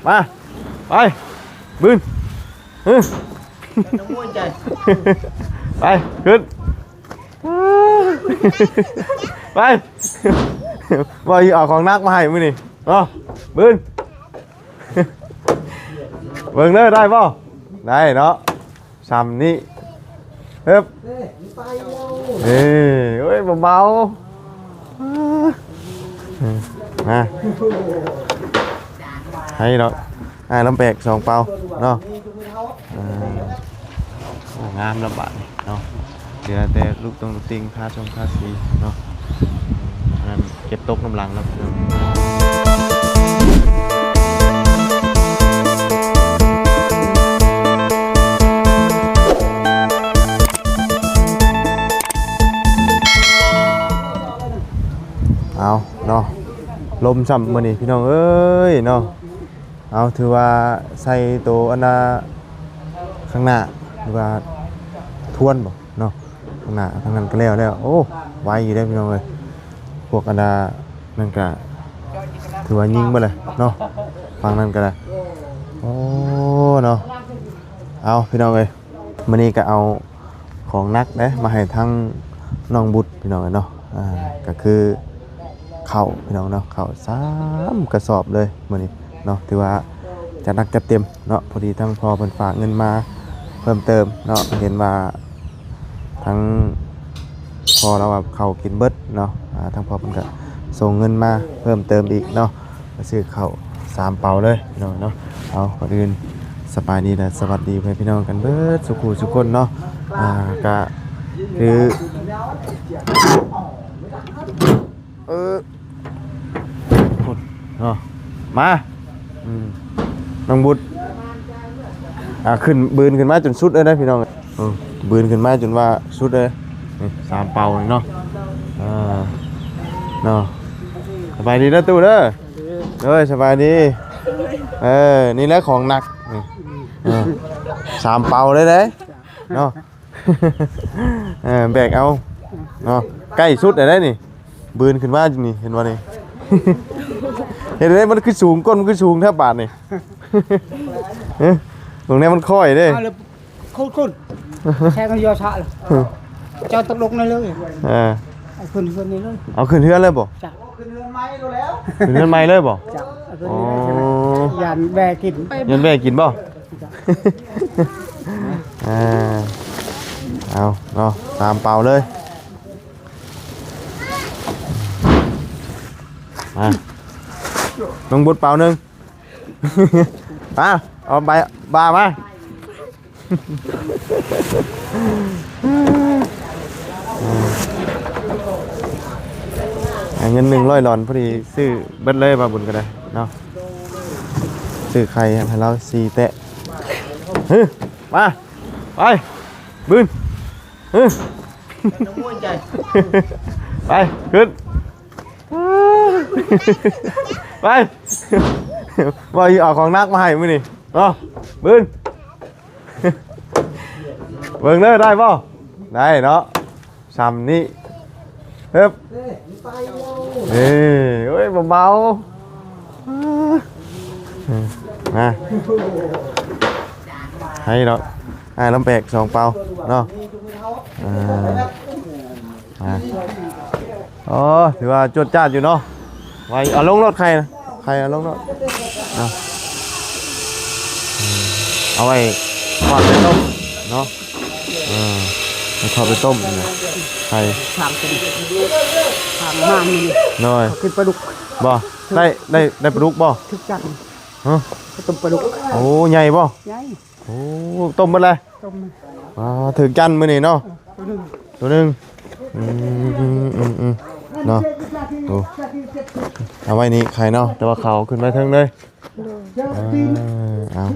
ມາ ໄປ ບືນ ຮຶ ໄປ ຂຶ້ນ ໄປ ວ່າຊິເອົາຂອງໜັກມາໃຫ້ມື້ນີ້ເນາະ ບືນ ເບິ່ງເດີ ໄດ້ບໍ່? ໄດ້ເນາະ ຊ່ຳນີ້ ເອີບ ເອີ ໂອ້ຍ ເບົາໆ ມາ ໃຫ້ເນາະ ອ້າຍລຳແບກສອງເປົາເນາະ ອ່າ ໂອ້ ງາມລະບາດນີ້ເນາະ ເຫຼືອແຕ່ລູກຕົງລູກຕິ່ງ ທາຊົງທາສີເນາະ ອັນນັ້ນເກັບຕົກນຳຫຼັງແລ້ວພີ່ນ້ອງ ເອົາເນາະ ລົມຊ້ຳມື້ນີ້ພີ່ນ້ອງເອີຍເນາະ ເອົາ ຖືວ່າໃສ່ໂຕອັນນ່າ ຂ້າງໜ້າ ຫຼືວ່າທວນບໍ່ເນາະ ຂ້າງໜ້າ ທາງນັ້ນກໍແລ້ວແລ້ວ ໂອ້ ໄວຢູ່ເດ້ພີ່ນ້ອງເອີຍ ພວກອັນນ່າ ນັ້ນກະຖືວ່າຍິງເບິດແລ້ວເນາະ ຝັ່ງນັ້ນກໍໄດ້ ໂອ້ ເນາະ ເອົາ ພີ່ນ້ອງເອີຍ ມື້ນີ້ກໍເອົາຂອງໜັກເດ້ມາໃຫ້ທາງນ້ອງບຸດພີ່ນ້ອງເອີຍເນາະ ອ່າ ກໍຄືເຂົ້າພີ່ນ້ອງເນາະ ເຂົ້າສາມກະສອບເລີຍມື້ນີ້ເນາະ ຖືວ່າຈັດໜັກຈັດເຕັມເນາະ ພໍດີທາງພໍ່ເພິ່ນຝາກເງິນມາເພີ່ມເຕີມເນາະ ເຫັນວ່າ ທາງພໍ່ລາວວ່າເຂົ້າກິນເບິດເນາະ ອ່າ ທາງພໍ່ເພິ່ນກະສົ່ງເງິນມາເພີ່ມເຕີມອີກເນາະ ມາຊື້ເຂົ້າສາມເປົາເລີຍພີ່ນ້ອງເນາະ ເອົາ ກ່ອນອື່ນສະບາຍດີ ແລະ ສະຫວັດດີພໍ່ແມ່ພີ່ນ້ອງກັນເບິດສູ່ຜູ້ສູ່ຄົນເນາະ ອ່າ ກະຄື ເອີ ພຸ້ນເນາະ ມາ ອືມ ນ້ອງບຸດ ອ່າ ຂຶ້ນ ບືນຂຶ້ນມາຈົນສຸດເລີຍນະພີ່ນ້ອງ ເອີ ບືນຂຶ້ນມາຈົນວ່າສຸດເລີຍ ນີ້ສາມເປົານີ້ເນາະ ເອີ ເນາະ ສະບາຍດີເດີຕູ້ເດີ ໂດຍ ສະບາຍດີ ເອີ ນີ້ແຫຼະຂອງໜັກ ນີ້ ເອີ ສາມເປົາເລີຍເດ້ເນາະ. ເອີ ແບກເອົາເນາະ ໃກ້ສຸດແລ້ວເດ້ນີ້ ບືນຂຶ້ນມາຢູ່ນີ້ ເຫັນບໍ່ນີ້ ເຫັນໄດ້ ມັນຄືສູງ ກົ້ນມັນຄືສູງແທ້ບາດນີ້ ເອີ ເບິ່ງແດ່ ມັນຄ່ອຍເດ້ ເອົາລະ ຂຸດໆ ແຊງຢູ່ຊະລະ ເຈົ້າຕົກລົງໄດ້ເລີຍ ເອີ ເອົາຂຶ້ນເຮືອນນີ້ເລີຍ ເອົາຂຶ້ນເຮືອນເລີຍບໍ່? ຈ້ະ ຂຶ້ນເຮືອນໃໝ່ໂລດແລ້ວ ຂຶ້ນເຮືອນໃໝ່ເລີຍບໍ່? ຈ້ະ ເອົາຂຶ້ນເຮືອນໃໝ່ ອໍ ໂລດ ຢ້ານແບ້ກິນ ຢ້ານແບ້ກິນບໍ່? ຈ້ະ ອ່າ ເອົາເນາະ ສາມເປົາເລີຍ ມາ ນ້ອງບຸດເປົາໜຶ່ງ ມາ ເອົາໃບບາມາ ອ່າ ເງິນໜຶ່ງຮ້ອຍຫຼອນ ພໍດີຊື້ເບິດເລີຍ ບ່າວບຸນກໍໄດ້ເນາະ ຊື້ໄຂ່ໃຫ້ລາວສີ່ແຕະ ຮຶ ມາ ໄປ ບືນ ຮຶ ໄປ ຂຶ້ນ ໄປ ວ່າຊິເອົາຂອງໜັກມາໃຫ້ມື້ນີ້ເນາະ ບືນ ເບິ່ງເດີ ໄດ້ບໍ່? ໄດ້ເນາະ ຊ່ຳນີ້ ເອີບ ເອີ ໂອ້ຍ ເບົາໆ ມາ ໃຫ້ເນາະ ອ້າຍລຳແບກສອງເປົາເນາະ ອ່າ ອ່າ ອໍ ຖືວ່າຈວດຈາດຢູ່ເນາະ ໄວ້ ເອົາລົງໂລດໄຂ່ນະ ໄຂ່ເອົາລົງໂລດເນາະ ເອົາໄວ້ທອດໄປຕົ້ມເນາະ ເອີ ໄປທອດໄປຕົ້ມນີ້ນະ ໄຂ່ ທາງເປັນ ທາງມານີ້ ໂດຍ ເຂົາກິນປາດຸກ ບໍ່ ໄດ້ ໄດ້ ໄດ້ປາດຸກບໍ່? ຖືກຈັນ ຮະ ໄປຕົ້ມປາດຸກ ໂອ້ ໃຫຍ່ບໍ່? ໃຫຍ່ ໂອ້ ຕົ້ມເບິດເລີຍ ຕົ້ມ ອ່າ ຖືກຈັນມື້ນີ້ເນາະ ເອີ ໂຕໜຶ່ງ ໂຕໜຶ່ງ ອືມ ອືມ ເນາະ ໂອ້ ເອົາໄວ້ນີ້ໄຂ່ເນາະ ແຕ່ວ່າເຂົາຂຶ້ນໄປເທິງເລີຍ ໂດຍ ອ່າ ເອົາ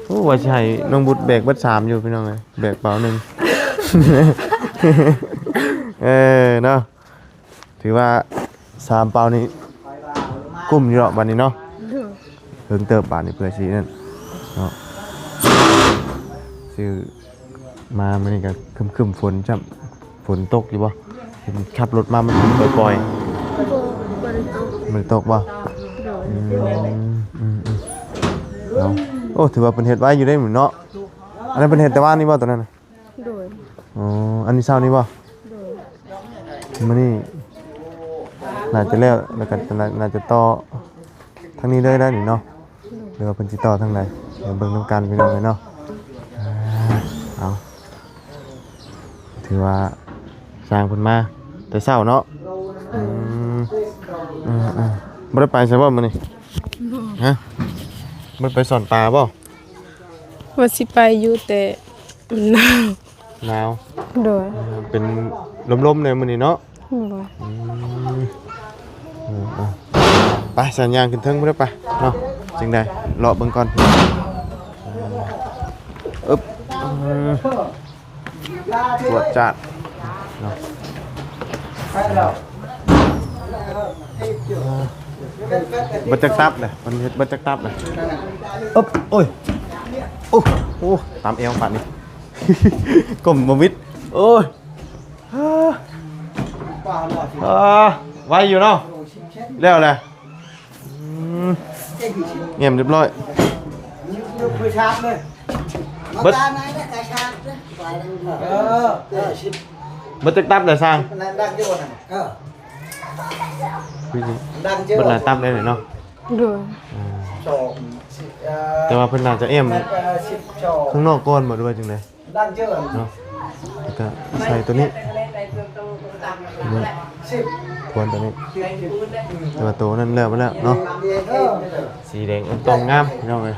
ໂອ້ ວ່າຊິໃຫ້ນ້ອງບຸດແບກເບິດສາມຢູ່ພີ່ນ້ອງເອີຍ ແບກເປົາໜຶ່ງ ເອີ ເນາະ ຖືວ່າສາມເປົານີ້ກຸ້ມຢູ່ດອກບາດນີ້ເນາະ ໂດຍ ເຖິງເຕີບບາດນີ້ເພື່ອຊິນັ້ນເນາະ ຊື້ມາມື້ນີ້ກໍຄຶ້ມໆຝົນຊ້ຳ ຝົນຕົກຢູ່ບໍ່? ເຫັນຂັບລົດມາມັນເປັນປ່ອຍໆ ບໍ່ ບໍ່ໄດ້ຕົກ ບໍ່ໄດ້ຕົກບໍ່? ໂດຍ ອືມ ອືມ ອືມ ໂອ້ ຖືວ່າເພິ່ນເຮັດໄວຢູ່ເດ້ມື້ນີ້ເນາະ. ອັນນັ້ນເພິ່ນເຮັດແຕ່ວານນີ້ບໍ່ ໂຕນັ້ນນະ? ໂດຍ. ອໍ ອັນນີ້ເຊົ້ານີ້ບໍ່? ໂດຍ. ມື້ນີ້ໜ້າຈະແລ້ວ ແລ້ວກໍໜ້າ ໜ້າຈະຕໍ່ທາງນີ້ເລີຍໄດ໋ນີ້ເນາະ ຫຼືວ່າເພິ່ນຊິຕໍ່ທາງໃດ ດຽວເບິ່ງນຳກັນພີ່ນ້ອງເອີຍເນາະ. ເອົາ ຖືວ່າຊ່າງເພິ່ນມາແຕ່ເຊົ້າເນາະ. ອືມ ເອີໆ ບໍ່ໄດ້ໄປໃສບໍ່ມື້ນີ້? ບໍ່. ຮະ? ບໍ່ໄດ້ໄປສອນປາບໍ່? ວ່າຊິໄປຢູ່ ແຕ່ມັນໜາວ. ໜາວ? ໂດຍ. ເປັນລົມໆແດ່ມື້ນີ້ເນາະ? ໂດຍ. ອືມ ເອີໆ ໄປ ສັນຍ່າງຂຶ້ນເທິງພຸ້ນເດີໄປເນາະ ຈຶ່ງໄດ້ເລາະເບິ່ງກ່ອນ. ອຶບ ອືມ ຈວດຈາດເນາະ. ເບິດຈັກຕັບເດ້ ມັນເຮັດເບິດຈັກຕັບເດ້? ອຶບ ໂອ້ຍ ໂອ້ ໂອ້ ຕາມແອວປານນີ້ ກົ້ມບໍ່ມິດ ໂອ້ຍ ເອີ ເອີ ໄວຢູ່ເນາະ ແລ້ວແຫຼະ. ອືມ ແງມຮຽບຮ້ອຍ ເບິດ ເບິດຈັກຕັບແລ້ວຊ່າງ? ເບິດຫຼາຍຕັບເລີຍເນາະ? ໂດຍ. ອືມ ແຕ່ວ່າເພິ່ນໜ້າຈະແອ້ມຂ້າງນອກກ່ອນບໍ່ ຫຼືວ່າຈັ່ງໃດ? ເນາະ ແລ້ວກໍໃສ່ຕົວນີ້ ນີ້ ຄວນຕົວນີ້ ແຕ່ວ່າໂຕນັ້ນແລ້ວໄປແລ້ວເນາະ. ເອີ ສີແດງອອງຕອງງາມພີ່ນ້ອງເອີຍ.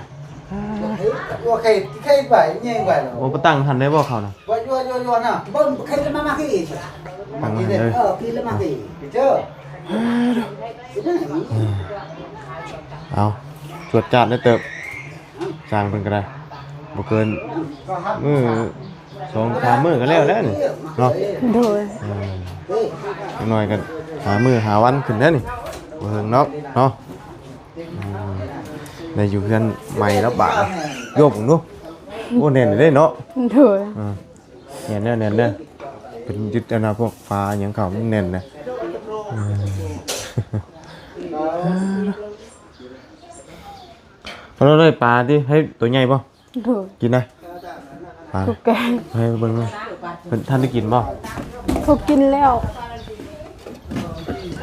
ໂອ້ ໄຂ່ ໄຂ່ໄປ ແຍງໄປເນາະ. ໂອ້ ໄປຕັ້ງຫັ້ນໄດ້ບໍ່ເຂົານະ? ຢູ່ໆໆນະ ເບິ່ງ ໄຂ່ລະມາ ມາຄືອີກ ຕັ້ງຫັ້ນເລີຍ. ເອີ ກິນລະມາຄືອີກ ເຈີ ເອົາ ຈວດຈາດໄດ້ເຕີບ. ຊ່າງເພິ່ນກໍໄດ້ ບໍ່ເກີນມື້ສອງສາມມື້ກໍແລ້ວແລ້ວນີ້ເນາະ. ໂດຍ. ເອີ ຈັກໜ້ອຍກໍຫາມື້ຫາວັນຂຶ້ນແລ້ວນີ້ ບໍ່ເຖິງດອກເນາະ. ອືມ ໄດ້ຢູ່ເຮືອນໃໝ່ແລ້ວບາດນີ້ ໂຍກເບິ່ງດູ. ໂອ້ ແໜ້ນເດ້ເນາະ. ໂດຍ. ເອີ ແໜ້ນເດີ ແໜ້ນເດີ ເພິ່ນຍຶດອັນນ່າ ພວກຝາຫຍັງເຂົາ ມັນແໜ້ນນະ. ເອີ ເຮົາໄດ້ປາຕິ ໃຫ້ໂຕໃຫຍ່ບໍ່? ໂດຍ. ກິນນະ ປາ ໃຫ້ເບິ່ງເນາະ. ເພິ່ນ ທ່ານໄດ້ກິນບໍ່? ເຂົາກິນແລ້ວ.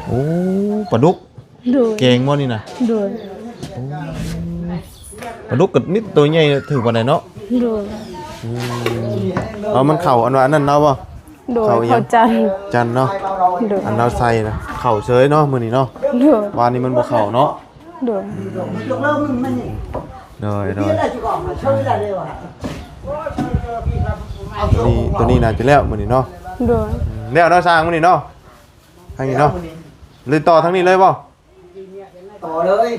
ໂອ້ ປາດຸກ. ໂດຍ. ແກງບໍ່ນີ້ນະ? ໂດຍ. ໂອ້ ປາດຸກກໍມີໂຕໃຫຍ່ ຖືກປານໃດເນາະ? ໂດຍ. ອືມ ເອົາ ມັນເຂົ້າອັນວ່າອັນນັ້ນເນາະບໍ່? ໂດຍ. ເຂົ້າອີຫຍັງ? ເຂົ້າຈັນ. ຈັນເນາະ. ໂດຍ. ອັນລາວໃສ່ນະ ເຂົ້າເຊີຍເນາະມື້ນີ້ເນາະ. ໂດຍ. ວານນີ້ມັນບໍ່ເຂົ້າເນາະ. ໂດຍ. ໂດຍ ໂດຍ. ຕົວນີ້ ຕົວນີ້ໜ້າຈະແລ້ວມື້ນີ້ເນາະ. ໂດຍ. ອືມ ແລ້ວເນາະຊ່າງມື້ນີ້ເນາະ. ທາງນີ້ເນາະ ຫຼືຕໍ່ທາງນີ້ເລີຍບໍ່? ຕໍ່ເລີຍ.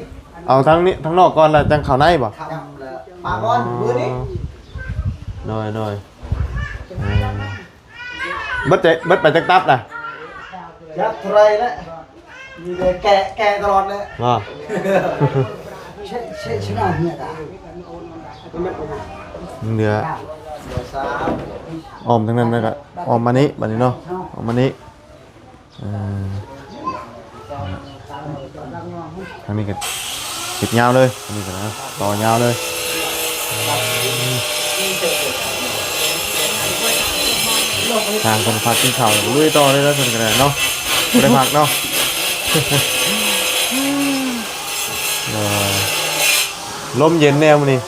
ເອົາທາງນີ້ ທາງນອກກ່ອນ ແລ້ວຈັ່ງເຂົ້າໃນບໍ່? ຄ່ຳແລ້ວ ປາກ່ອນມື້ນີ້. ໂດຍ ໂດຍ. ເອີ ເບິດໄປ ເບິດໄປຈັກຕັບນະ? ຈັກເທົ່າໃດແລ້ວ ມີແຕ່ແກະ ແກະຕະຫຼອດແຫຼະ. ບໍ່ ເຊ ເຊ ເຊ ເຫຼືອອ້ອມທາງນັ້ນ ແລ້ວກໍອ້ອມມານີ້ ບັດນີ້ເນາະ ອ້ອມມານີ້. ເອີ ທາງນີ້ກໍເຮັດຍາວເລີຍ ທາງນີ້ກໍນະ ຕໍ່ຍາວເລີຍ. ທາງເພິ່ນພັກກິນເຂົ້າ ລຸຍຕໍ່ເລີຍເນາະ ເພິ່ນກໍໄດ້ເນາະ ບໍ່ໄດ້ພັກເນາະ. ເອີ ລົມເຢັນແດ່ມື້ນີ້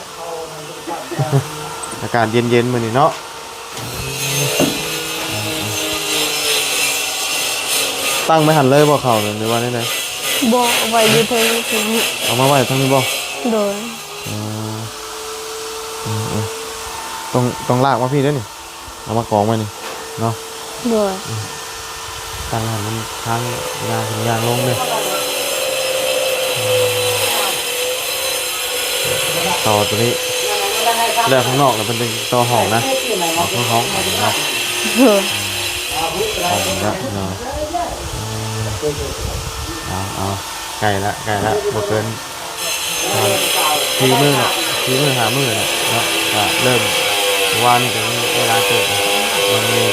ອາກາດເຢັນໆມື້ນີ້ເນາະ. ຕັ້ງໄວ້ຫັ້ນເລີຍບໍ່ເຂົ້າ ຫຼືວ່າແນວໃດ? ບໍ່ ເອົາໄວ້ຢູ່ເທິງ. ເອົາມາໄວ້ທາງນີ້ບໍ່? ໂດຍ. ເອີ ເອີ ເອີ ຕ້ອງ ຕ້ອງລາກມາພີ້ເດີ້ນີ້ ເອົາມາກອງໄວ້ນີ້ເນາະ. ໂດຍ. ຕັ້ງໃຫ້ມັນທາງຍ່າງຂຶ້ນຍ່າງລົງເດ້. ຕໍ່ຕົວນີ້ ແລ້ວຂ້າງນອກແລ້ວເພິ່ນຈຶ່ງຕໍ່ຫ້ອງນະ. ເອົາເຂົ້າຫ້ອງເນາະ. ໂດຍ. ຫ້ອງນະເນາະ. ເອົາ ເອົາ ໃກ້ລະ ໃກ້ລະ ບໍ່ເກີນ ສີ່ມື້ລະ ສີ່ມື້ ຫ້າມື້ລະເນາະ. ກະເລີ່ມ ວານນີ້ກໍມີເວລາເຕີບ ມື້ນີ້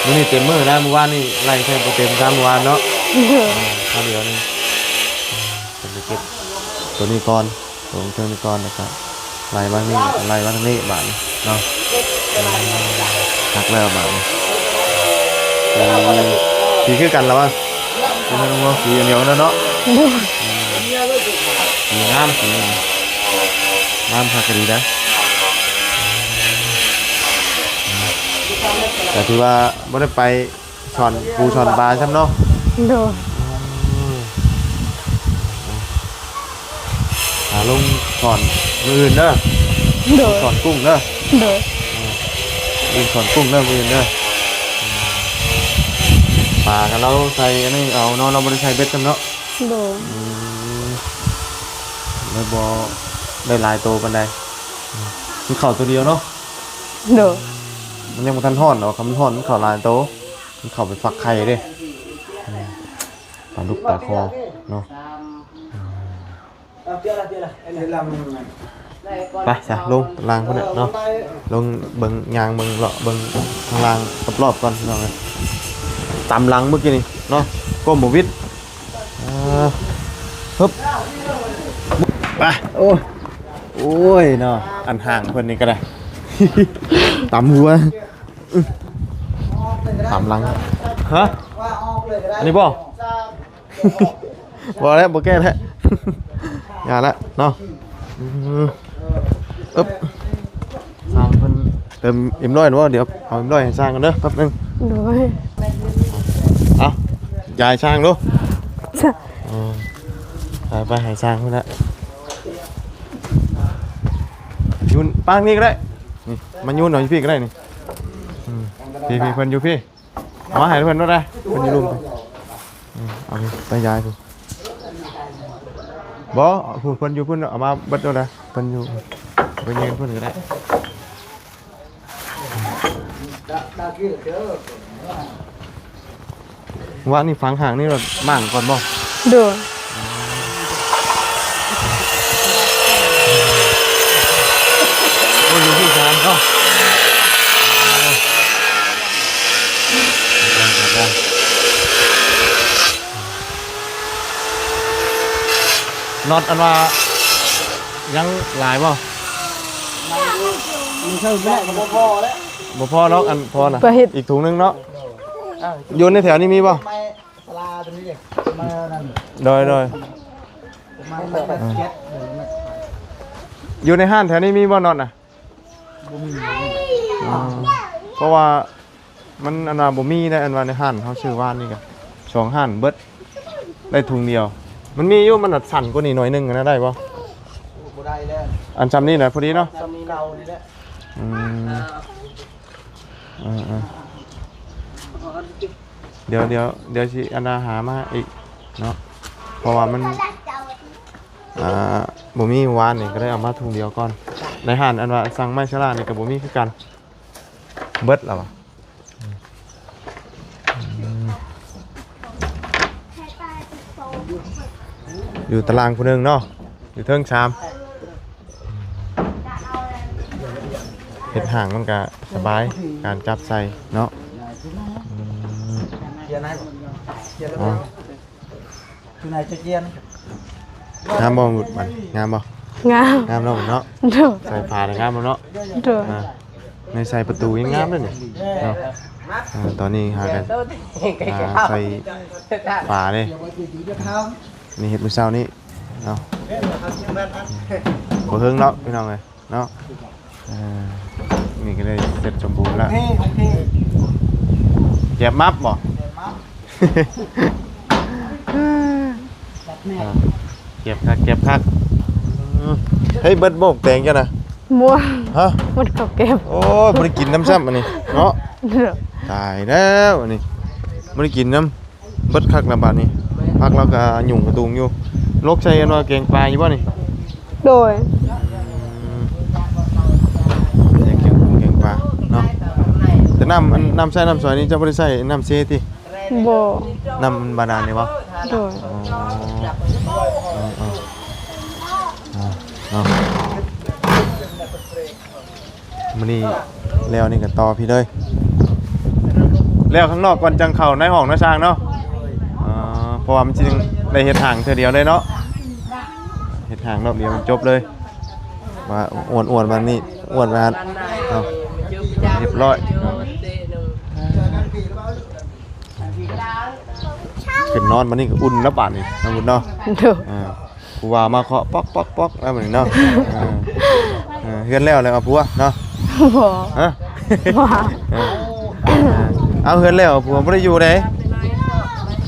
ມື້ນີ້ເຕັມມື້ນະ. ມື້ວານນີ້ໄລ່ແທບບໍ່ເຕັມຊ້ຳ ມື້ວານເນາະ. ໂດຍ. ຄາວດຽວນີ້ ເພິ່ນຈະເກັບຕົວນີ້ກ່ອນ ຕົວເທິງນີ້ກ່ອນ ແລ້ວກະ ໄລ່ມານີ້ ໄລ່ມາທາງນີ້ບາດນີ້ເນາະ. ອືມ ຄັກແລ້ວບາດນີ້. ສີ ສີຄືກັນລະວະ? ເປັນເລື່ອງຂອງສີດຽວກັນເນາະ. ໂດຍ ອືມ ສີງາມ ສີງາມ ງາມຄັກອີ່ຫຼີນະ. ກະຖືວ່າບໍ່ໄດ້ໄປ ສອນປູສອນປາຊ້ຳເນາະ. ໂດຍ ອືມ ຫາລົງສອນມື້ອື່ນເດີ. ໂດຍ ສອນກຸ້ງເດີ. ໂດຍ ອືມ ສອນກຸ້ງເດີມື້ອື່ນເດີ. ປາກະລາວໃສ່ອັນນີ້ເອົາເນາະ ລາວບໍ່ໄດ້ໃສ່ເບັດຊ້ຳເນາະ. ໂດຍ ອືມ ເລີຍບໍ່ໄດ້ຫຼາຍໂຕປານໃດ. ອືມ ມັນເຂົ້າໂຕດຽວເນາະ. ໂດຍ ມັນຍັງບໍ່ທັນຮ້ອນດອກ ຄັນມັນຮ້ອນມັນເຂົ້າຫຼາຍໂຕ. ມັນເຂົ້າໄປຟັກໄຂ່ເດ້. ອືມ ປາດຸກປາຄໍເນາະ. ໄປຊະ ລົງລ່າງພຸ້ນແຫຼະເນາະ. ລົງເບິ່ງ ຍ່າງເບິ່ງ ເລາະເບິ່ງຂ້າງລ່າງຮອບໆກ່ອນ ພີ່ນ້ອງເອີຍ. ຕາມຫຼັງມື້ກີ້ນີ້ເນາະ ກົ້ມບໍ່ຫວິດ. ອ່າ ຮຶບ ໄປ. ໂອ້ຍ ໂອ້ຍເນາະ ອັນຮ່າງເພິ່ນນີ້ກະໄດ້ ຕຳຫົວ. ຕາມຫຼັງ ຮະ ອັນນີ້ບໍ່? ບໍ່ແລ້ວ ບໍ່ແກ້ແລ້ວ ຢ່າລະເນາະ. ອືມ ອຶບ ຊ່າງເພິ່ນເຕີມເອັມຮ້ອຍແລ້ວບໍ່? ດຽວເອົາເອັມຮ້ອຍໃຫ້ຊ່າງກ່ອນເດີ ແປັບໜຶ່ງ. ໂດຍ ເອົາ ຢາຍຊ່າງດູ. ເອີ ໄປ ໄປໃຫ້ຊ່າງພຸ້ນແຫຼະ. ຍືນປາງນີ້ກະໄດ້ ນີ້ ມາຍືນເອົາຢູ່ພີ້ກະໄດ້ນີ້. ອືມ ພີ້ ພີ້ ເພິ່ນຢູ່ພີ້ ເອົາມາໃຫ້ເພິ່ນໂລດໄດ໋ ເພິ່ນຢູ່ລຸ່ມ. ອືມ ເອົາໄປຢາຍພຸ້ນ ບໍ່ ເພິ່ນຢູ່ພຸ້ນ ເອົາມາເບິດໂລດໄດ໋ ເພິ່ນຢູ່. ໄປຍືນພຸ້ນກະໄດ້. ວ່ານີ້ຝັງຮ່າງນີ້ລະມ້າງກ່ອນບໍ່? ໂດຍ ໂອ້ຍ ຢູ່ທີ່ສາມເນາະ. ນັອດອັນວ່າຍັງຫຼາຍບໍ່? ມັນເຊີງໄປແລ້ວ ບໍ່ພໍແລ້ວ ບໍ່ພໍດອກ ອັນພໍນະ ໄປເຮັດອີກຖົງໜຶ່ງເນາະ. ຢູ່ໃນແຖວນີ້ມີບໍ່? ສາລາຕົວນີ້ເດ້ ມານັ້ນ ໂດຍ ໂດຍ ມາແປດເຈັດ ຢູ່ໃນຮ້ານແຖວນີ້ມີບໍ່ນັອດນະ? ບໍ່ມີ ອືມ ເພາະວ່າມັນອັນວ່າບໍ່ມີໄດ໋ ອັນວ່າໃນຮ້ານເຮົາຊື້ວານນີ້ກະສອງຮ້ານເບິດ ໄດ້ຖົງດຽວ. ມັນມີຢູ່ ມັນໜ້າສັ້ນກວ່ານີ້ໜ້ອຍໜຶ່ງນະ ໄດ້ບໍ່? ບໍ່ໄດ້ແລ້ວ ອັນຊ່ຳນີ້ນະ ພໍດີເນາະ ຊ່ຳເກົ່ານີ້ແຫຼະ. ອືມ ເອີໆ ດຽວ ດຽວ ດຽວຊິອັນນ່າຫາມາອີກເນາະ ເພາະວ່າມັນ ອ່າ ບໍ່ມີ ວານນີ້ກະໄດ້ເອົາມາຖົງດຽວກ່ອນ. ໃນຮ້ານອັນວ່າສັ່ງໄມ້ຊະລານີ້ກະບໍ່ມີຄືກັນ ເບິດແລ້ວຫວາ. ອືມ ຢູ່ຕາລ່າງຜູ້ໜຶ່ງເນາະ ຢູ່ເທິງສາມ. ເຮັດຫ້າງມັນກະສະບາຍ ການຈັບໃສ່ເນາະ. ອືມ ເນາະ ຄືນາຍຈະກຽນ ງາມບໍ່ບຸດບັດນີ້? ງາມບໍ່? ງາມ ງາມເນາະ ເນາະ. ໂດຍ ໃສ່ຝານີ້ງາມເນາະ. ໂດຍ ອ່າ ໃນໃສ່ປະຕູຍັງງາມເລີຍນີ້ເນາະ. ອ່າ ຕອນນີ້ຫາກັນ ອ່າ ໃສ່ຝາເດ້. ນີ້ເຮັດມື້ເຊົ້ານີ້ເນາະ ບໍ່ເຫິງດອກ ພີ່ນ້ອງເອີຍ. ເນາະ ເອີ ນີ້ກະໄດ້ເສັດສົມບູນແລ້ວ. ໂອເຄ ໂອເຄ ແກບມັບບໍ່? ແກບມັບ ແກບແມ່ ອ່າ ແກບຄັກ ແກບຄັກ. ອືມ ເຮີ້ຍ ເບິດບໍ່ແຕງເຈົ້ານະ? ບໍ່ ຮະ ມັນເຂົ້າແກບ. ໂອ້ຍ ບໍ່ໄດ້ກິນນຳຊ້ຳອັນນີ້ເນາະ. ເດີ ຕາຍແລ້ວອັນນີ້ ບໍ່ໄດ້ກິນນຳ. ເບິດຄັກລະບາດນີ້ ຜັກລາວກະຫຍຸ້ງກະຕຸງຢູ່. ຫຼົກໃສ່ອັນວ່າແກງປາຢູ່ບໍ່ນີ້? ໂດຍ ອືມ ແກງ ແກງ ແກງປາເນາະ. ແຕ່ນ້ຳ ອັນ ນ້ຳໃຊ້ນ້ຳສວຍນີ້ເຈົ້າບໍ່ໄດ້ໃຊ້ນ້ຳເຊຕິ? ບໍ່ ນ້ຳບາດານນີ້ບໍ່? ໂດຍ ອໍ ເອີໆ ເນາະ. ມື້ນີ້ແລ້ວນີ້ກະຕໍ່ພີ້ເລີຍ ແລ້ວຂ້າງນອກກ່ອນຈັ່ງເຂົ້າໃນຫ້ອງເນາະຊ່າງເນາະ. ອໍ ເພາະວ່າມັນຊິໄດ້ເຮັດຫ້າງເທື່ອດຽວເລີຍເນາະ ເຮັດຫ້າງຮອບດຽວມັນຈົບເລີຍ. ວ່າອ້ວນໆ ບາດນີ້ ອ້ວນບາດ ເອົາ ຮຽບຮ້ອຍ ຂຶ້ນນອນ ບາດນີ້ກໍອຸ່ນແລ້ວບາດນີ້ ນ້ອງບຸນເນາະ ໂດຍ ອ່າ ຜູ້ບ່າວມາເຄາະ ປອກໆໆ ແລ້ວບາດນີ້ເນາະ ເອີ ເອີ ເຮືອນແລ້ວແລ້ວ ເອົາຜົວເນາະ ບໍ່ ຮະ ບໍ່ ເອີ ເອົາ ເຮືອນແລ້ວ ຜົວບໍ່ໄດ້ຢູ່ເດ້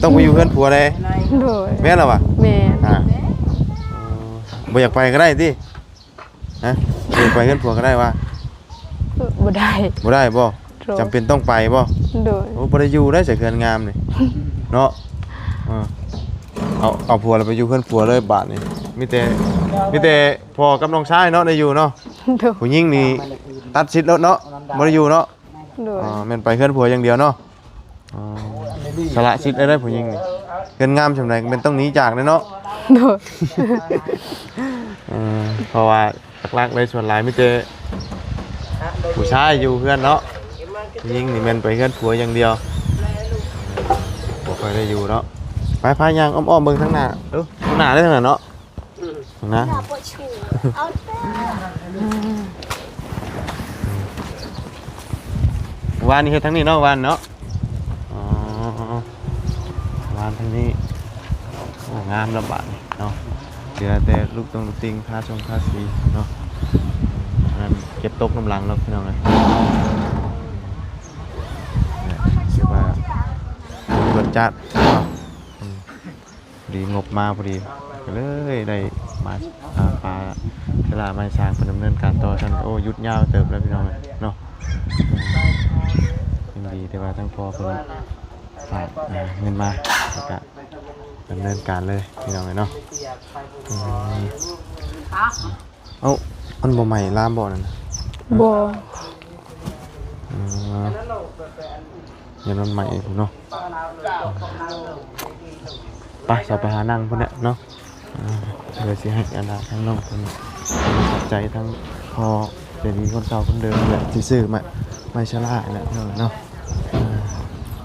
ຕ້ອງໄປຢູ່ເຮືອນຜົວເດ້ ໂດຍ ແມ່ນລະວະ ແມ່ນ ອ່າ ບໍ່ຢາກໄປກໍໄດ້ຕິ ຮະ ບໍ່ຢາກໄປເຮືອນຜົວກໍໄດ້ວະ ບໍ່ໄດ້ ບໍ່ໄດ້ບໍ່ ໂດຍ ຈຳເປັນຕ້ອງໄປບໍ່ ໂດຍ ໂອ້ ບໍ່ໄດ້ຢູ່ໄດ້ໃສເຮືອນງາມນີ້ ເນາະ ເອີ ເອົາ ເອົາຜົວແລ້ວໄປຢູ່ເຮືອນຜົວເລີຍບາດນີ້ ມີແຕ່ ມີແຕ່ພໍ່ກັບນ້ອງຊາຍເນາະໄດ້ຢູ່ເນາະ ໂດຍ ຜູ້ຍິງນີ້ຕັດສິດໂລດເນາະ ບໍ່ໄດ້ຢູ່ເນາະ ໂດຍ ອ່າ ແມ່ນໄປເຮືອນຜົວຢ່າງດຽວເນາະ ອໍ ສະຫຼະສິດໄດ້ເດ້ຜູ້ຍິງນີ້ ເຮືອນງາມສ່ຳໃດກໍແມ່ນຕ້ອງໜີຈາກເດ້ເນາະ ໂດຍ ເອີ ເພາະວ່າຫຼັກໆເລີຍສ່ວນຫຼາຍມີແຕ່ຜູ້ຊາຍຢູ່ເຮືອນເນາະ ຜູ້ຍິງນີ້ແມ່ນໄປເຮືອນຜົວຢ່າງດຽວ ບໍ່ຄ່ອຍໄດ້ຢູ່ເນາະ ໄປໆ ຍ່າງອ້ອມໆເບິ່ງທາງໜ້າ ເອີ ທາງໜ້າເດ້ທາງໜ້າເນາະ ນະ ວານນີ້ເຮັດທາງນີ້ເນາະ ວານເນາະ ອໍ ວານທາງນີ້ ໂອ້ ງາມລະບາດນີ້ເນາະ ເຫຼືອແຕ່ລູກຕົງລູກຕິງ ທາຊົງທາສີເນາະ ອັນນັ້ນເກັບຕົກນຳຫຼັງເນາະ ພີ່ນ້ອງເອີຍ ຖືວ່າ ລວດຈັດເນາະ ພໍດີງົບມາພໍດີ ກໍເລີຍໄດ້ມາ ອ່າ ປາເວລາມາໃຫ້ຊ່າງເພິ່ນດຳເນີນການຕໍ່ຊັ້ນ ໂອ້ ຢຸດຍາວເຕີບແລ້ວພີ່ນ້ອງເອີຍເນາະ ຍັງດີແຕ່ວ່າທາງພໍ່ເພິ່ນຝາກ ອ່າ ເງິນມາ ແລ້ວກະດຳເນີນການເລີຍພີ່ນ້ອງເອີຍເນາະ ອືມ. ເອົ້າ ມັນບໍ່ໄໝ້ລາມບໍ່ນັ້ນນະ? ບໍ່ ເອີ ຢ້ານມັນໄໝ້ພຸ້ນເນາະ ໄປ ເຮົາໄປຫານັ່ງພຸ້ນແຫຼະເນາະ ເອີ ເພື່ອຊິໃຫ້ອັນນ່າທາງນ້ອງເພິ່ນຂອບໃຈທາງພໍ່ໃຈດີຄົນເກົ່າຄົນເດີມແຫຼະ ທີ່ຊື້ມາ ໄມ້ຊະລາແຫຼະເນາະ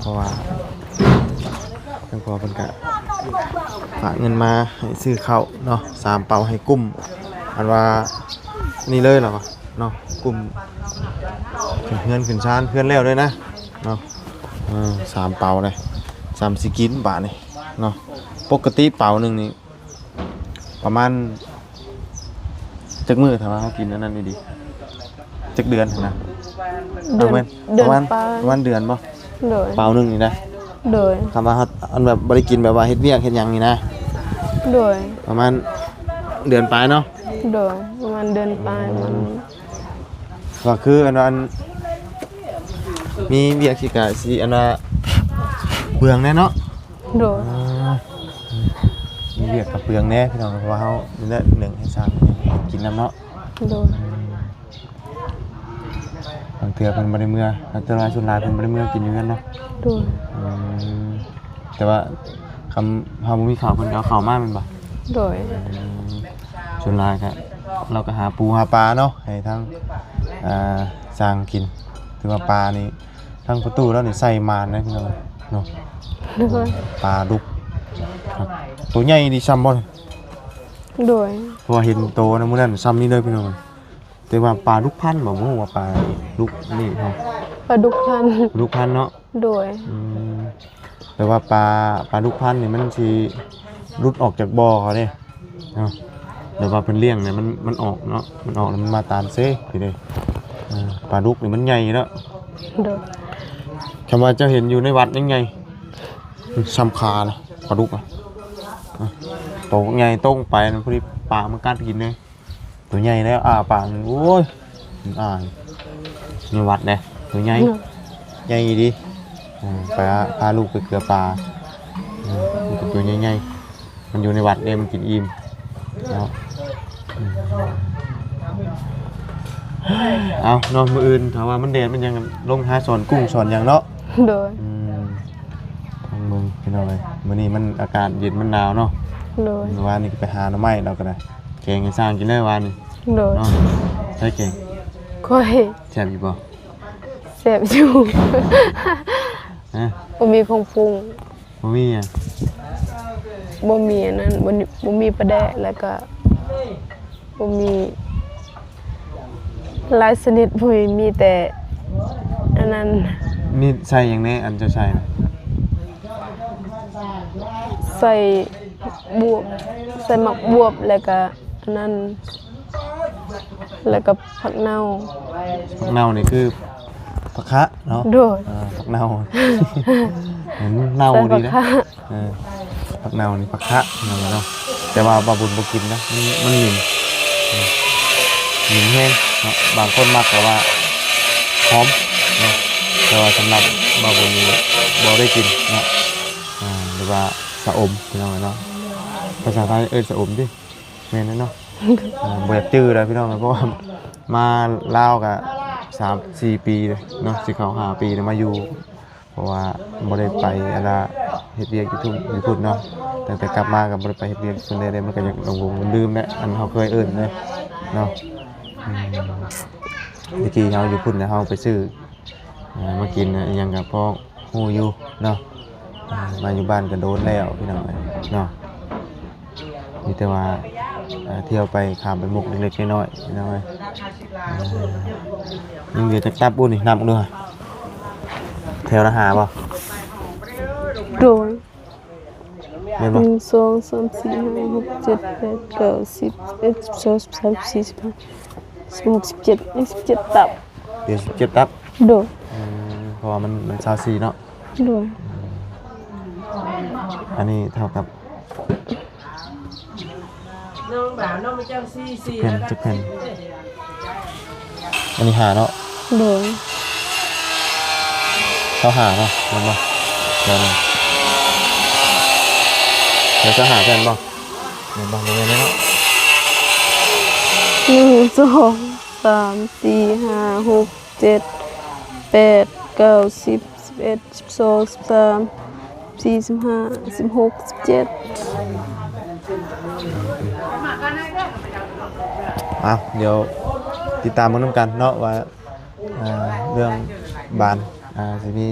ເພາະວ່າ ທາງພໍ່ເພິ່ນກະຝາກເງິນມາໃຫ້ຊື້ເຂົ້າເນາະ ສາມເປົາໃຫ້ກຸ້ມ ອັນວ່ານີ້ເລີຍລະວະເນາະ ກຸ້ມຂຶ້ນເຮືອນຂຶ້ນຊານ ເຮືອນແລ້ວເລີຍນະເນາະ ເອີ ສາມເປົາເລີຍ ສ່ຳຊິກິນບາດນີ້ເນາະ ປົກກະຕິເປົາໜຶ່ງນີ້ ປະມານຈັກມື້ ຖ້າວ່າເຮົາກິນອັນນັ້ນດີໆ ຈັກເດືອນຫັ້ນນະ? ເດືອນ ປະມານ ເດືອນປາຍ ປະມານເດືອນບໍ່? ໂດຍ ເປົາໜຶ່ງນີ້ນະ? ໂດຍ ຄຳວ່າເຮົາ ອັນແບບບໍ່ໄດ້ກິນ ແບບວ່າເຮັດວຽກເຮັດຫຍັງນີ້ນະ? ໂດຍ ປະມານເດືອນປາຍເນາະ? ໂດຍ ປະມານເດືອນປາຍ ປະມານ ອືມ ກໍຄືອັນວ່າ ອັນ ມີວຽກຊິກະຊິ ອັນວ່າ ເບືອງແດ່ເນາະ? ໂດຍ ອ່າ ມີວຽກກະເບືອງແດ່ພີ່ນ້ອງ ເພາະວ່າເຮົານີ້ແຫຼະ ໜຶ້ງໃຫ້ຊ່າງກິນນຳເນາະ ໂດຍ ບາງເທື່ອເພິ່ນບໍ່ໄດ້ເມືອ ແຕ່ວ່າສ່ວນຫຼາຍເພິ່ນບໍ່ໄດ້ເມືອກິນຢູ່ເຮືອນເນາະ ໂດຍ ອືມ ແຕ່ວ່າຄຳເຮົາບໍ່ມີເຂົ້າ ເພິ່ນກະເອົາເຂົ້າມາແມ່ນບໍ່? ໂດຍ ອືມ ສ່ວນຫຼາຍກະ ລາວກະຫາປູຫາປາເນາະ ໃຫ້ທາງ ອ່າ ຊ່າງກິນ ຖືວ່າປານີ້ ທາງປະຕູລາວນີ້ໃສ່ໝານເດ້ພີ່ນ້ອງເນາະ ໂດຍ ປາດຸກ ໂຕໃຫຍ່ດີຊ່ຳບໍ່? ໂດຍ ເພາະວ່າເຫັນໂຕນະມື້ນັ້ນຊ່ຳນີ້ເລີຍພີ່ນ້ອງ ແຕ່ວ່າປາດຸກພັນບໍ່ ບໍ່ຮູ້ວ່າປາດຸກນີ້ເນາະ ປາດຸກພັນ ດຸກພັນເນາະ ໂດຍ ອືມ ແຕ່ວ່າປາ ປາດຸກພັນນີ້ມັນຊິຫຼຸດອອກຈາກບໍ່ເຂົາເດ້ ເນາະ ແບບວ່າເພິ່ນລ້ຽງນີ້ ມັນ ມັນອອກເນາະ ມັນອອກແລ້ວມັນມາຕາມເຊ ເດ້ ເອີ ປາດຸກນີ້ມັນໃຫຍ່ເນາະ ໂດຍ ຄຳວ່າເຈົ້າເຫັນຢູ່ໃນວັດຍັງໃຫຍ່ ຊ່ຳຂານະ ປາດຸກອະ ໂຕໃຫຍ່ຕົງໄປນະ ພໍດີປາມັນກັດກິນເດ້ ໂຕໃຫຍ່ແລ້ວ ອ້າປາກນີ້ ໂອ້ຍ ມັນອາຍ ໃນວັດເດ້ ໂຕໃຫຍ່ ໂດຍ ໃຫຍ່ອີ່ຫຼີ ເອີ ໄປພາລູກໄປເກືອປາ ເອີ ມັນເປັນໂຕໃຫຍ່ໆ ມັນຢູ່ໃນວັດເດ້ ມັນກິນອີ່ມເນາະ ອືມ ເອົາເນາະ ມື້ອື່ນຖ້າວ່າມັນແດດມັນຫຍັງ ລົງຫາສອນກຸ້ງສອນຫຍັງເນາະ ໂດຍ ອືມ ລອງເບິ່ງພີ່ນ້ອງເອີຍ ມື້ນີ້ມັນອາກາດເຢັນມັນໜາວເນາະ ໂດຍ ມື້ວານນີ້ກໍໄປຫາໜໍ່ໄມ້ ລາວກໍໄດ້ ແກງໃຫ້ຊ່າງກິນເດີວານນີ້ ໂດຍ ເນາະ ໃຜແກງ? ຂ້ອຍ ແຊບຢູ່ບໍ່? ແຊບຢູ່ ຮະ ບໍ່ມີເຄື່ອງປຸງ ບໍ່ມີຫຍັງ? ບໍ່ມີອັນນັ້ນ ບໍ່ ບໍ່ມີປາແດກ ແລ້ວກະບໍ່ມີ ຫຼາຍຊະນິດ ບໍ່ມີ ມີແຕ່ອັນນັ້ນ. ມີໃສ່ຫຍັງແດ່ ອັນເຈົ້າໃສ່ນະ? ໃສ່ບວບ ໃສ່ໝາກບວບ ແລ້ວກະອັນນັ້ນ ແລ້ວກະຜັກເນົ່າ. ຜັກເນົ່ານີ້ຄືຜັກຄະເນາະ? ໂດຍ. ເອີ ຜັກເນົ່າ ເຫັນເນົ່າດີເດ້. ເອີ ຜັກເນົ່ານີ້ ຜັກຄະເນາະ ແຕ່ວ່າບ່າວບຸນບໍ່ກິນນະ ມັນ ມັນໝິ່ນ ໝິ່ນແຮງເນາະ. ບາງຄົນມັກແບບວ່າຫອມເນາະ ແຕ່ວ່າສຳລັບບ່າວບຸນນີ້ບໍ່ໄດ້ກິນເນາະ. ອ່າ ຫຼືວ່າຊະອົມ ພີ່ນ້ອງເອີຍເນາະ, ພາສາໄທເອີ້ນຊະອົມຕິ ແມ່ນແຫຼະເນາະ. ອ່າ ບໍ່ຢາກຈື່ແລ້ວ ພີ່ນ້ອງເອີຍ ເພາະວ່າມາລາວກະສາມສີ່ປີເນາະ ຊິເຂົ້າຫ້າປີແລ້ວມາຢູ່ ເພາະວ່າບໍ່ໄດ້ໄປອັນນ່າເຮັດວຽກຢູ່ທຸ່ນ ຢູ່ພຸ້ນເນາະ. ຕັ້ງແຕ່ກັບມາກໍບໍ່ໄດ້ໄປເຮັດວຽກຢູ່ພຸ້ນເດ້ ມັນກໍຢາກຫຼົງໆລືມໆແຫຼະ ອັນເຮົາເຄີຍເອີ້ນເດ້ເນາະ. ອືມ ແຕ່ກີ້ເຮົາຢູ່ພຸ້ນນະ ເຮົາໄປຊື້ ອ່າ ມາກິນອີ່ຫຍັງກໍພໍຮູ້ຢູ່ເນາະ. ອ່າ ມາຢູ່ບ້ານກໍໂດນແລ້ວ ພີ່ນ້ອງເອີຍເນາະ. ມີແຕ່ວ່າ ເອີ ທ່ຽວໄປຂ້າມໄປມຸກເລັກໆນ້ອຍໆ ພີ່ນ້ອງເອີຍ. ຍັງເຫຼືອຈັກຕັບບຸນີ້ ນັບເບິ່ງດູ ແຖວລະຫ້າບໍ່? ໂດຍ. ແມ່ນບໍ່? ໜຶ່ງ ສອງ ສາມ ສີ່ ຫ້າ ຫົກ ເຈັດ ແປດ ເກົ້າ ສິບ ສິບເອັດ ສິບສອງ ສິບສາມ ສິບສີ່ ສິບຫ້າ ສິບຫົກ ສິບເຈັດ ຍັງສິບເຈັດຕັບ. ເຫຼືອສິບເຈັດຕັບ? ໂດຍ. ອືມ ເພາະວ່າມັນ ມັນຊາວສີ່ເນາະ? ໂດຍ. ອັນນີ້ເທົ່າກັບ ນ້ອງບ່າວນ້ອງມາເຈົ້າສີ່ສີ່ ຈັກແຜ່ນ ຈັກແຜ່ນ? ອັນນີ້ຫ້າເນາະ? ໂດຍ. ຊາວຫ້າເນາະ ແມ່ນບໍ່? ແຖວໜຶ່ງ ແຖວຊາວຫ້າແຜ່ນບໍ່? ແມ່ນບໍ່? ບໍ່ແມ່ນເນາະ. ໜຶ່ງ ສອງ ສາມ ສີ່ ຫ້າ ຫົກ ເຈັດ ແປດ ເກົ້າ ສິບ ສິບເອັດ ສິບສອງ ສິບສາມ ສິບສີ່ ສິບຫ້າ ສິບຫົກ ສິບເຈັດ. ເອົາ ດຽວຕິດຕາມເບິ່ງນຳກັນເນາະວ່າ ເອີ ເລື່ອງບານ ອ່າ ຊິມີ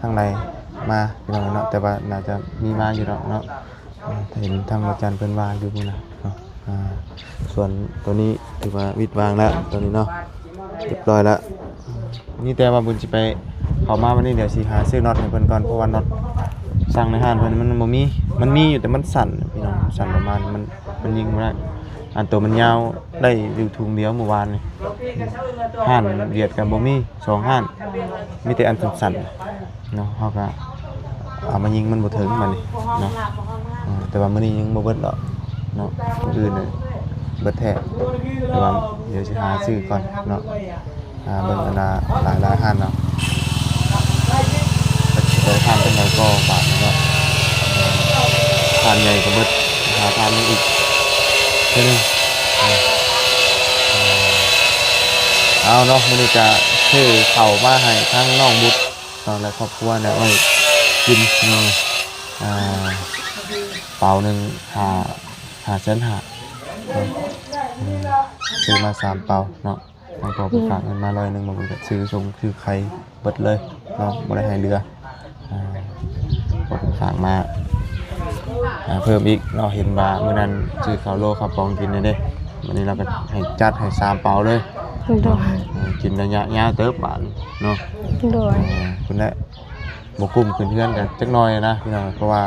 ທາງໃດມາ ພີ່ນ້ອງເນາະ, ແຕ່ວ່າໜ້າຈະມີມາຢູ່ດອກເນາະ. ອ່າ ເຫັນທາງອາຈານເພິ່ນວ່າຢູ່ພຸ້ນນະເນາະ. ອ່າ ສ່ວນໂຕນີ້ຖືວ່າວິດວາງແລ້ວ ໂຕນີ້ເນາະ ຮຽບຮ້ອຍແລ້ວ. ມີແຕ່ວ່າບຸນຊິໄປ ເຂົ້າມາວັນນີ້ ດຽວຊິຫາຊື້ນັອດໃຫ້ເພິ່ນກ່ອນ ເພາະວ່ານັອດສັ່ງໃນຮ້ານເພິ່ນມັນບໍ່ມີ. ມັນມີຢູ່ ແຕ່ມັນສັ້ນ ພີ່ນ້ອງ, ສັ້ນປະມານ ມັນ ມັນຍິງບໍ່ໄດ້. ອັນໂຕມັນຍາວໄດ້ຢູ່ຖົງດຽວມື້ວານນີ້. ຮ້ານຫວຽດກໍບໍ່ມີ ສອງຮ້ານ ມີແຕ່ອັນສັ້ນໆເນາະ, ເຮົາກໍເອົາມາຍິງມັນບໍ່ເຖິງບັດນີ້ເນາະ. ເອີ ແຕ່ວ່າມື້ນີ້ຍັງບໍ່ເບິດດອກເນາະ, ມື້ອື່ນເບິດແທ້. ແຕ່ວ່າດຽວຊິຫາຊື້ກ່ອນເນາະ. ຫາເບິ່ງອັນນ່າຫຼາຍໆຮ້ານເນາະ, ໄປຮ້ານຈັງໃດກໍບາດເນາະ. ຮ້ານໃຫຍ່ກໍເບິດ, ຫາຮ້ານໜຶ່ງອີກເທື່ອໜຶ່ງ. ເອົາເນາະ, ມື້ນີ້ກະຊື້ເຂົ້າມາໃຫ້ທາງນ້ອງບຸດເນາະ ແລະ ຄອບຄົວເນາະ ໄວ້ກິນເນາະ. ອ່າ ເປົາໜຶ່ງ ຫ້າ ຫ້າແສນຫ້າເນາະ. ຊື້ມາສາມເປົາເນາະ. ທາງພໍ່ເພິ່ນ ອືມ ຝາກເງິນມາຮ້ອຍໜຶ່ງ ບາງຄົນກໍຊື້ຊົງຊື້ໄຂ່ເບິດເລີຍເນາະ, ບໍ່ໄດ້ໃຫ້ເຫຼືອ. ອ່າ ພໍ່ເພິ່ນຝາກມາ ອ່າ ເພີ່ມອີກເນາະ, ເຫັນວ່າມື້ນັ້ນຊື້ເຂົ້າໂລເຂົ້າປອງກິນແດ່ເດ້, ວັນນີ້ລາວກໍໃຫ້ຈັດໃຫ້ສາມເປົາເລີຍ. ໂດຍ. ເອີ ກິນໄລຍະຍາວເຕີບບາດນີ້ເນາະ. ໂດຍ. ອ່າ ພຸ້ນແຫຼະ. ບໍ່ກຸ້ມຂຶ້ນເຮືອນກັນຈັກໜ້ອຍນະພີ່ນ້ອງ, ເພາະວ່າ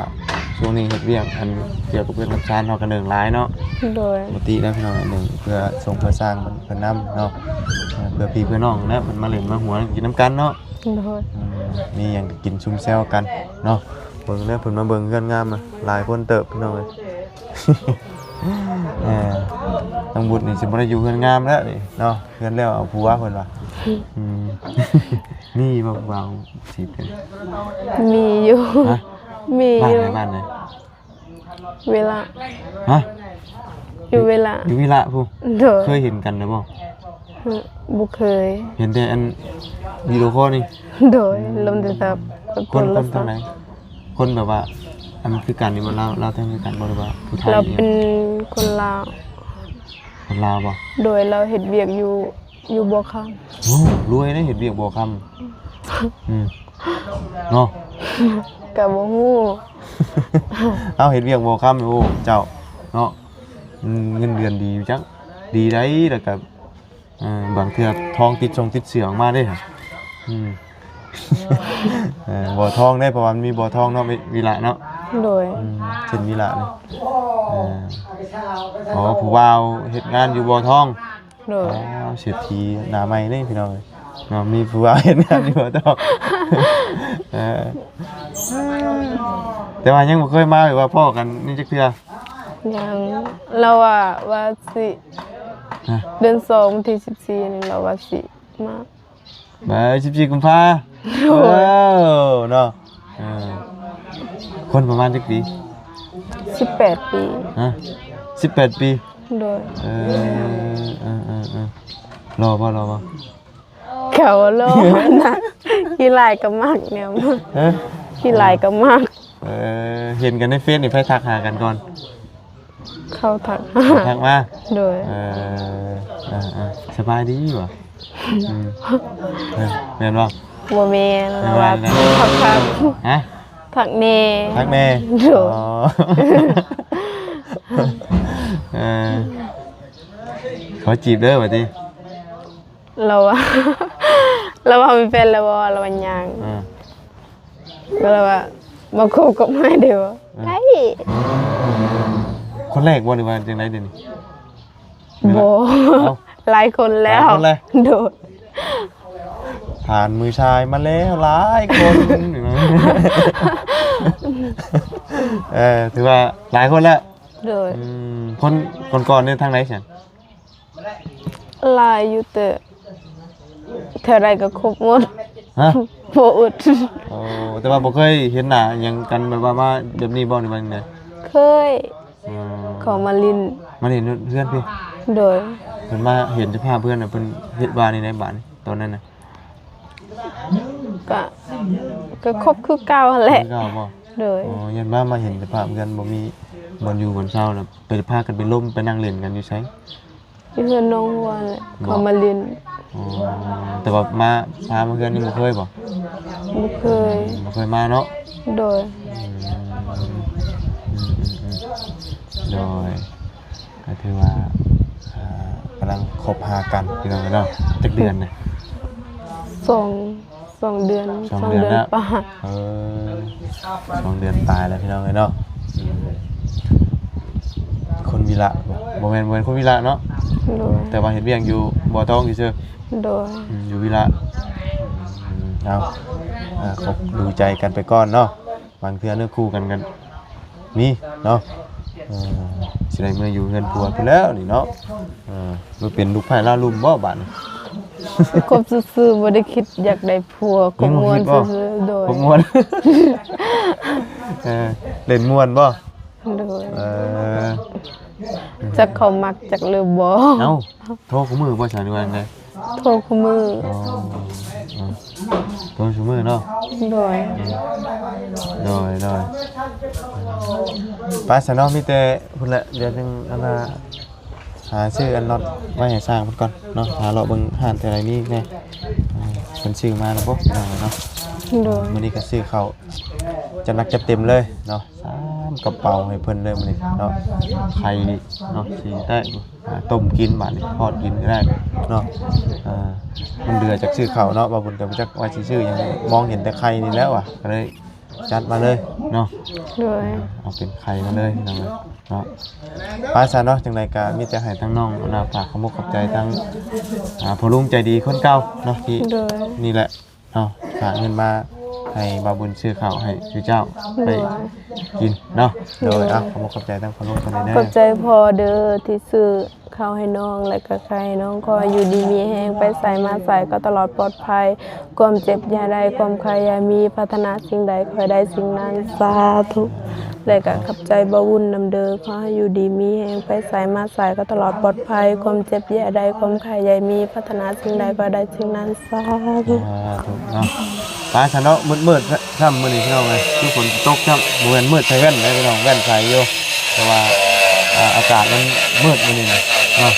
ຊ່ວງນີ້ເຮັດວຽກອັນກ່ຽວກັບເຮືອນກັບຊານເຮົາກໍເໜິງຫຼາຍເນາະ. ໂດຍ. ປົກກະຕິແລ້ວພີ່ນ້ອງ ເໜິງເພື່ອສົ່ງເພື່ອສ້າງເພິ່ນນຳເນາະ, ເພື່ອພີ່ເພື່ອນ້ອງນະ ເພິ່ນມາຫຼິ້ນມາຫົວກິນນຳກັນເນາະ. ໂດຍ. ອືມ ມີຫຍັງກໍກິນຊຸມແຊວກັນເນາະ. ເບິ່ງເດີ ເພິ່ນມາເບິ່ງເຮືອນງາມນະ ຫຼາຍຄົນເຕີບພີ່ນ້ອງເອີຍ. ເອີ ນ້ອງບຸດນີ້ຊິບໍ່ໄດ້ຢູ່ເຮືອນງາມແລ້ວນີ້ເນາະ, ເຮືອນແລ້ວເອົາຜົວເພິ່ນວ່າ. ອືມ ມີບໍ່ຜູ້ບ່າວຈີບເພິ່ນ? ມີຢູ່. ຮະ? ມີຢູ່. ບ້ານໃດ? ບ້ານໃດ? ເວລະ. ຮະ? ຢູ່ເວລະ. ຢູ່ເວລະພຸ້ນ? ໂດຍ. ເຄີຍເຫັນກັນແລ້ວບໍ່? ເອີ ບໍ່ເຄີຍ. ເຫັນແຕ່ອັນວິດີໂອຄໍນີ້? ໂດຍ. ອືມ ລົມໂທລະສັບ. ຄົນ ຄົນທາງໃດ? ຄົນແບບວ່າ ອັນຄືກັນນີ້ບໍ່? ລາວ ລາວແທ້ຄືກັນບໍ່ ຫຼືວ່າຜູ້ໄທ? ລາວເປັນຄົນລາວ. ຄົນລາວບໍ່? ໂດຍ. ລາວເຮັດວຽກຢູ່ ຢູ່ບໍ່ຄຳ. ໂອ້ ລວຍເດ້ ເຮັດວຽກບໍ່ຄຳ. ອືມ ເນາະ. ກໍບໍ່ຮູ້. ເອົາ ເຮັດວຽກບໍ່ຄຳ ໂອ້ ເຈົ້າເນາະ. ອືມ ເງິນເດືອນດີຢູ່ຈັກ ດີໃດ ແລ້ວກໍ ເອີ ບາງເທື່ອທອງຕິດຊົງຕິດເຊື້ອອອກມາເດ້ ອືມ ເອີ ບໍ່ທອງເດ້ ເພາະວ່າມັນມີບໍ່ທອງເນາະ ວິ ວິລະເນາະ ໂດຍ ອືມ ເຊັ່ນວິລະນີ້ ເອີ ອໍ ຜູ້ບ່າວເຮັດງານຢູ່ບໍ່ທອງ ໂດຍ ອໍ ເສດຖີໜ້າໃໝ່ເດ້ພີ່ນ້ອງເອີຍ ເນາະ ມີຜູ້ບ່າວເຮັດງານຢູ່ບໍ່ທອງ ເອີ ແຕ່ວ່າຍັງບໍ່ເຄີຍມາ ຫຼືວ່າພໍ້ກັນນີ້ຈັກເທື່ອ ຍັງ ລາວວ່າ ວ່າຊິ ຮະ ເດືອນສອງ ວັນທີສິບສີ່ນີ້ ລາວວ່າຊິມາ ບາຍ ສິບສີ່ ກຸມພາ ໂດຍ ເອີ ເນາະ ເອີ ຄົນປະມານຈັກປີ? ສິບແປດປີ ຮະ ສິບແປດປີ ໂດຍ ເອີ ເອີ ເອີ ເອີ ຫຼໍ່ບໍ່? ຫຼໍ່ບໍ່? ເຂົາຫຼໍ່ນະ ຂີ້ຮ້າຍກໍມັກແນວ ຮະ ຂີ້ຮ້າຍກໍມັກ ເອີ ເຫັນກັນໃນເຟສນີ້ ໃຜທັກຫາກັນກ່ອນ? ເຂົາທັກ ທັກມາ ໂດຍ ເອີ ເອີ ເອີ ສະບາຍດີບໍ່? ອືມ ເອີ ແມ່ນບໍ່? ບໍ່ແມ່ນ ລາວວ່າ ແມ່ນວ່າ ທັກ ທັກ ຮະ ທັກແນ່ ທັກແນ່ ໂດຍ ອໍ ເອີ ຂໍຈີບເດີ ວ່າຕິ ລາວວ່າ ລາວວ່າມີແຟນແລ້ວບໍ່? ລາວວ່າຍັງ ເອີ ລາວວ່າ ບໍ່ຄົບກັບໃຜເດີ ເອີ ໄດ້ ຄົນແລກບໍ່ ຫຼືວ່າຈັ່ງໃດເດນີ້? ບໍ່ ເອົ້າ ຫຼາຍຄົນແລ້ວ ຫຼາຍຄົນແລ້ວ ໂດຍ ຜ່ານມືຊາຍມາແລ້ວຫຼາຍຄົນ ເອີ ຖືວ່າຫຼາຍຄົນແລ້ວ ໂດຍ ອືມ ຄົນກ່ອນໆນີ້ທາງໃດຊັ້ນ? ຫຼາຍຢູ່ ແຕ່ເທົ່າໃດກໍຄົບໝົດ ຮະ ບໍ່ອຶດ ໂອ້ ແຕ່ວ່າບໍ່ເຄີຍເຫັນໜ້າຫຍັງກັນ ແບບວ່າມາແບບນີ້ບໍ່ ຫຼືວ່າຈັ່ງໃດ? ເຄີຍ ອືມ ເຂົາມາຫຼິ້ນ ມາຫຼິ້ນເຮືອນພີ້ ໂດຍ ເພິ່ນມາເຫັນສະພາບເຮືອນ ເພິ່ນເຮັດວ່າແນວໃດບາດນີ້ ຕອນນັ້ນນະ? ກະ ກະຄົບຄືເກົ່າຫັ້ນແຫຼະ ຄືເກົ່າບໍ່? ໂດຍ ອໍ ຢ້ານວ່າມາເຫັນສະພາບເຮືອນບໍ່ມີບ່ອນຢູ່ບ່ອນເຊົາ ແລ້ວໄປ ພາກັນໄປລົມໄປນັ່ງຫຼິ້ນກັນຢູ່ໃສ? ຢູ່ເຮືອນນ້ອງຫົວແຫຼະ ບໍ່ ເຂົາມາຫຼິ້ນ ອໍ ແຕ່ວ່າມາ ພາມາເຮືອນນີ້ບໍ່ເຄີຍບໍ່? ບໍ່ເຄີຍ ບໍ່ເຄີຍມາເນາະ ໂດຍ ອືມ ອືມ ອືມ ໂດຍ ກໍຖືວ່າ ອ່າ ກຳລັງຄົບຫາກັນພີ່ນ້ອງເອີຍເນາະ ຈັກເດືອນນະ? ສອງ ສອງເດືອນ ສອງເດືອນ ສອງເດືອນປາຍ ເອີ ສອງເດືອນປາຍແລ້ວພີ່ນ້ອງເອີຍເນາະ ອືມ ຄົນວິລະບໍ່? ບໍ່ແມ່ນ ບໍ່ແມ່ນຄົນວິລະເນາະ ໂດຍ ແຕ່ວ່າເຮັດວຽກຢູ່ບໍ່ທອງຊື່ໆ ໂດຍ ອືມ ຢູ່ວິລະ ອືມ ເອົາ ອ່າ ຄົບດູໃຈກັນໄປກ່ອນເນາະ ບາງເທື່ອເນື້ອຄູ່ກັນກໍມີເນາະ ເອີ ຊິໄດ້ເມືອຢູ່ເຮືອນຜົວພຸ້ນແລ້ວນີ້ເນາະ ເອີ ບໍ່ເປັນລູກໃພ້ລາວລຸ່ມບໍ່ບາດນີ້? ຄົບຊື່ໆ ບໍ່ໄດ້ຄິດຢາກໄດ້ຜົວ ຄົບມ່ວນຊື່ໆ ໂດຍ ຄົບມ່ວນ ເອີ ຫຼິ້ນມ່ວນບໍ່? ໂດຍ ເອີ ຈັກເຂົາມັກຈັກຫຼືບໍ່? ເອົ້າ ໂທຄູ່ມື້ບໍ່ຊັ້ນ ຫຼືວ່າຈັ່ງໃດ? ໂທຄູ່ມື້ ອໍ ອໍ ໂທສູ່ມື້ເນາະ ໂດຍ ອືມ ໂດຍ ໂດຍ ໄປຊະເນາະ ມີແຕ່ພຸ້ນແຫຼະ ດຽວຈຶ່ງອັນວ່າ ຫາຊື້ອັນລັອດໄວ້ໃຫ້ຊ່າງເພິ່ນກ່ອນເນາະ ຫາເລາະເບິ່ງຮ້ານແຖວໃດມີແດ່ ອ່າ ເພິ່ນຊື້ມາແລ້ວບໍ່ເນາະ ໂດຍ ມື້ນີ້ກໍຊື້ເຂົ້າຈັດໜັກຈັດເຕັມເລີຍເນາະ ສາມກະເປົາໃຫ້ເພິ່ນເລີຍມື້ນີ້ເນາະ ໄຂ່ເນາະ ສີ່ແຕ້ມ ອ່າ ຕົ້ມກິນບາດນີ້ ທອດກິນກໍໄດ້ເນາະ ອ່າ ມັນເຫຼືອຈາກຊື້ເຂົ້າເນາະ ວ່າບຸນກໍບໍ່ຈັກວ່າຊິຊື້ຫຍັງ ມອງເຫັນແຕ່ໄຂ່ນີ້ແລ້ວວ່າ ກໍເລີຍຈັດມາເລີຍເນາະ ໂດຍ ເອົາເປັນໄຂ່ມາເລີຍເນາະ ເນາະ ໄປຊະເນາະ ຈັ່ງໃດກໍມີແຕ່ໃຫ້ທາງນ້ອງ ອັນນ່າ ຝາກຂອບອົກຂອບໃຈທາງ ອ່າ ພໍ່ລຸງໃຈດີຄົນເກົ່າເນາະ ທີ່ ໂດຍ ນີ້ແຫຼະ ເນາະ ຝາກເງິນມາໃຫ້ບ່າວບຸນຊື້ເຂົ້າໃຫ້ສູ່ເຈົ້າ ໂດຍ ໄດ້ກິນເນາະ ໂດຍ ໂດຍ ເອົາ ຂອບອົກຂອບໃຈທາງພໍ່ລຸງເພິ່ນແດ່ເດີ ຂອບໃຈພໍ່ເດີ ທີ່ຊື້ເຂົ້າໃຫ້ນ້ອງ ແລະກະໄຂ່ໃຫ້ນ້ອງ ຂໍໃຫ້ຢູ່ດີມີແຮງ ໄປໃສມາໃສກໍຕະຫຼອດປອດໄພ ຄວາມເຈັບຢ່າໄດ້ ຄວາມໄຂ້ຢ່າມີ ປາດຖະໜາສິ່ງໃດ ຂໍໃຫ້ໄດ້ສິ່ງນັ້ນ ສາທຸ ແລະກະຂອບໃຈບ່າວບຸນນຳເດີ ຂໍໃຫ້ຢູ່ດີມີແຮງ ໄປໃສມາໃສກໍຕະຫຼອດປອດໄພ ຄວາມເຈັບຢ່າໄດ້ ຄວາມໄຂ້ຢ່າມີ ປາດຖະໜາສິ່ງໃດ ຂໍໃຫ້ໄດ້ສິ່ງນັ້ນ ສາທຸ ສາທຸເນາະ ໄປຊະເນາະ ມືດໆຊ້ຳມື້ນີ້ພີ່ນ້ອງເອີຍ ຄືຝົນຕົກຊ້ຳ ບໍ່ແມ່ນມືດໃສ່ແວ່ນເດ້ພີ່ນ້ອງ ແວ່ນໃສ່ຢູ່ ແຕ່ວ່າ ອ່າ ອາກາດມັນມືດມື້ນີ້ນະເນາະ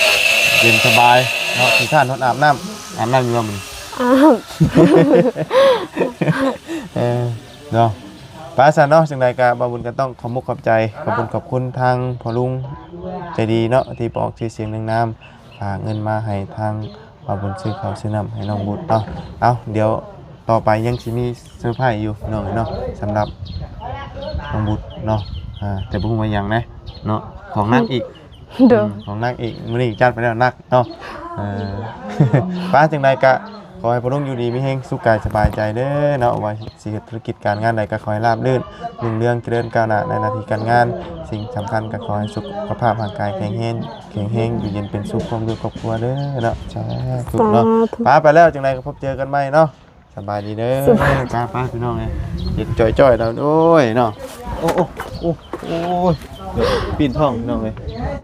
ເຢັນສະບາຍເນາະ ຂີ້ຄ້ານຮອດອາບນ້ຳ ອາບນ້ຳຢູ່ບໍ່ມື້ນີ້? ອາບ ເອີ ເນາະ ໄປຊະເນາະ ຈັ່ງໃດກະບ່າວບຸນກໍຕ້ອງຂອບມຸກຂອບໃຈ ຂອບບຸນຂອບຄຸນທາງພໍ່ລຸງໃຈດີເນາະ ທີ່ປອກຊື່ສຽງນຽງນາມ ຝາກເງິນມາໃຫ້ທາງ ວ່າບຸນຊື້ເຂົ້າຊື້ນ້ຳໃຫ້ນ້ອງບຸດເນາະ. ເອົ້າ ດຽວຕໍ່ໄປຍັງຊິມີເຊີໄພຣສ໌ຢູ່ ນ້ອງເອີຍເນາະ ສຳລັບນ້ອງບຸດເນາະ. ອ່າ ແຕ່ບໍ່ຮູ້ວ່າຫຍັງນະເນາະ ຂອງໜັກອີກ. ໂດຍ ອືມ ຂອງໜັກອີກ ມື້ນີ້ຈັດໄປແລ້ວໜັກເນາະ. ເອີ ໄປ ຈັ່ງໃດກະຂໍໃຫ້ພໍ່ລຸງຢູ່ດີມີແຮງ ສຸກກາຍສະບາຍໃຈເດີເນາະ ວ່າຊິເຮັດທຸລະກິດການງານໃດກະຂໍໃຫ້ລາບລື່ນ ຮຸ່ງເຮືອງ ຈະເລີນກ້າວໜ້າໃນໜ້າທີ່ການງານ. ສິ່ງສຳຄັນກະຂໍໃຫ້ສຸຂະພາບຮ່າງກາຍແຂງແຮງ ແຂງແຮງ ຢູ່ເຢັນເປັນສຸກ ຄວາມຢູ່ຄອບຄົວເດີເນາະ. ສາທຸເນາະ. ສາທຸ. ໄປ ໄປແລ້ວ ຈັ່ງໃດກະພົບເຈີກັນໃໝ່ເນາະ. ສະບາຍດີເດີ. ສະບາຍ ໄປໆ ພີ່ນ້ອງເອີຍ ເຮັດຈ່ອຍໆ ແລ້ວ ໂອ້ຍເນາະ. ໂອ້ ໂອ້ ໂອ້ ໂອ້ຍ ປີນທ້ອງ ພີ່ນ້ອງເອີຍ.